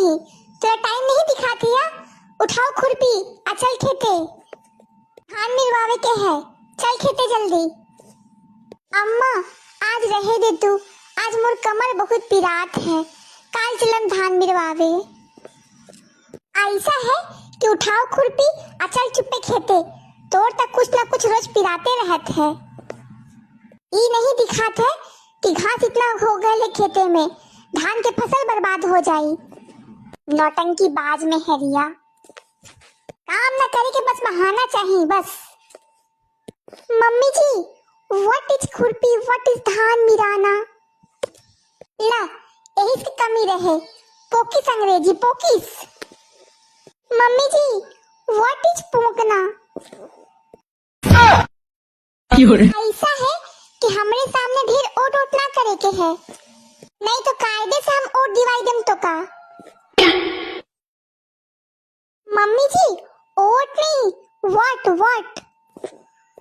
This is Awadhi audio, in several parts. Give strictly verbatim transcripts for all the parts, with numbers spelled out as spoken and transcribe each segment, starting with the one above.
तोरा टाइम नहीं दिखात हिया? उठाओ खुरपी, आ चल खेते। धान मिरवावे के है, चल खेते जल्दी। अम्मा, आज रहे दे तू, आज मोर कमर बहुत पिरात है, काल चलम धान मिरवावे। ऐसा है कि उठाओ खुरपी, आ चल चुप्पे खेते, तोर तक कुछ ना कुछ रोज पिराते रहत है। ई नहीं दिखात है कि घास इतना हो गए है खेते में, धान के फसल बर्बाद हो जाई। नौटंकी बाज में हरिया, काम ना करे के बस बहाना चाहिए बस। मम्मी जी, what is खुरपी, what is धान मिराना? ला, यही से कमी रहे, पोकिस अंग्रेजी, पोकिस। मम्मी जी, what is पोंकना? ऐसा है कि हमरे सामने ढेर ओट ओट ना करे के है, नहीं तो कायदे से हम ओट दिवाई देम तो का। मम्मी जी, ओट नहीं, what, what।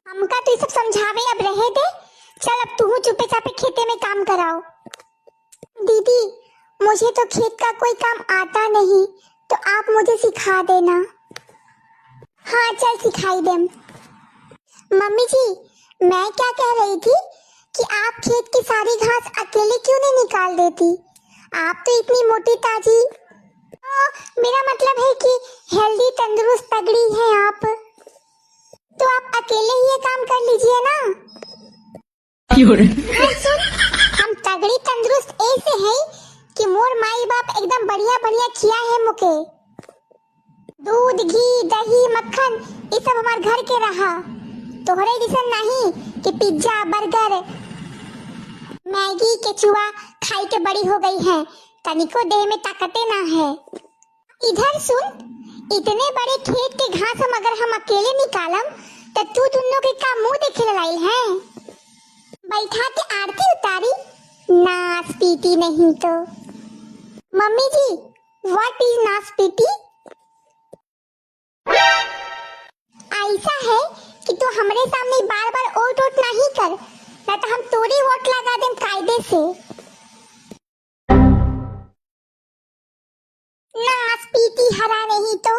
हमका तो ये सब समझावे अब रहे दे। चल, अब तू चुपे चापे खेते में काम कराओ। दीदी, मुझे तो खेत का कोई काम आता नहीं, तो आप मुझे सिखा देना। हाँ, चल सिखाई देम। मम्मी जी, मैं क्या कह रही थी कि आप खेत की सारी घास अकेले क्यों नहीं निकाल देती? आप तो इतनी मोटी ताजी। ओ, मेरा मतलब है कि हेल्दी, तंदुरुस्त, तगड़ी हैं आप, तो आप अकेले ही ये काम कर लीजिए ना। हाँ, सुन, हम तगड़ी तंदुरुस्त ऐसे हैं कि मोर माई बाप एकदम बढ़िया बढ़िया खिया है मुके। दूध, घी, दही, मक्खन, ये सब हमार घर के रहा। तोहरे जैसन नहीं कि पिज्जा, बर्गर, मैगी, केचुआ खाई के बड़ी हो गई है, तनिको देह में ताकते ना है। इधर सुन, इतने बड़े खेत के घास हम अगर हम अकेले निकालम, त तू दुन्नो के का मुंह देखे लाइल है? बैठा के आरती उतारी, नास पीती नहीं तो। मम्मी जी, what is नास पीती? ऐसा है कि तू हमरे सामने बार बार ओट ओट नहीं कर, ना तो हम तोरी वोट लगा देम कायदे से। नास पीती हरा नहीं तो,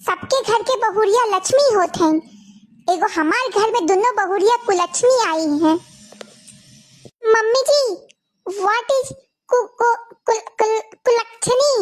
सबके घर के बहुरिया लक्ष्मी होत हैं, एगो हमार घर में दुन्नो बहुरिया कुलक्ष्मी आई हैं। मम्मी जी, what is कु, कु, कुल, कुल, कुलक्षणी?